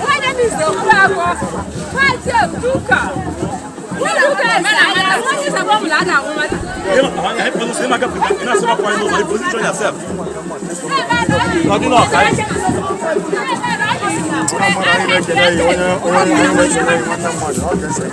My name is Okwago. Onye onye onye nwanne mmadụ ọ ga-ese.